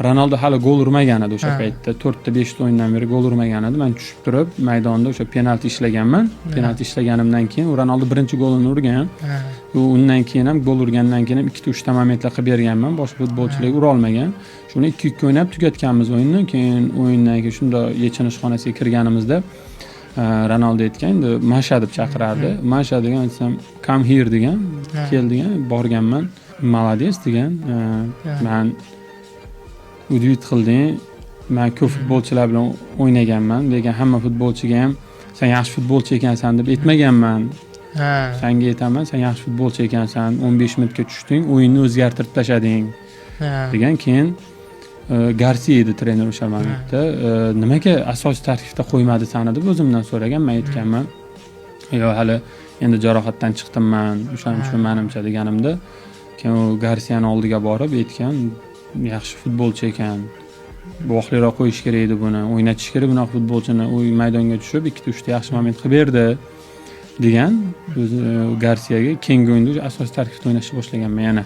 Ronaldo hali gol urmagan edi o'sha paytda, to'rtta, beshta o'yindan beri gol urmagan edi. Man tushib turib maydonda o'sha penalti ishlaganman. Penalti ishlaganimdan keyin u Ronaldo birinchi golini urgan. U undan keyin ham, gol urgandan keyin ham ikkita, uchta momentlar qilib berganman, boshqa futbolchilar ura olmagan. Shuni 2-2 o'ynab tugatganmiz o'yinni. Keyin o'yindan keyin shundoq yechinish xonasiga kirganimizda Ronaldo aytgan, endi Masha deb chaqirardi, Masha degan aytsam, "Come here" degan, "Kel" degan. Borganman, "Молодец" degan, "Man удивить qilding, man ko'p futbolchilar bilan o'ynaganman, lekin hamma futbolchiga ham 'Sen yaxshi futbolchi ekansan' deb aytmaganman. Sanga aytaman, sen yaxshi futbolchi ekansan, 15 minutga tushding, o'yinni o'zgartirib tashlading" degan. Keyin Garsiya edi trener o'sha momentda. "Nimaga asosiy tarkibda qo'ymadi sani?" deb o'zimdan so'ragan. Man aytganman, "Yo'q, hali endi jarohatdan chiqdim man, o'shaning uchun manimcha" deganimda, keyin u Garsiyani oldiga borib aytgan, "Yaxshi futbolchi ekan, vaqtliroq qo'yish kerak edi buni, o'ynatish kerak bunaqa futbolchini, u maydonga tushib ikkita, uchta yaxshi moment qilib berdi" degan o'zi Garsiyaga. Keyingi o'yinda asosiy tarkibda o'ynashni boshlaganman yana.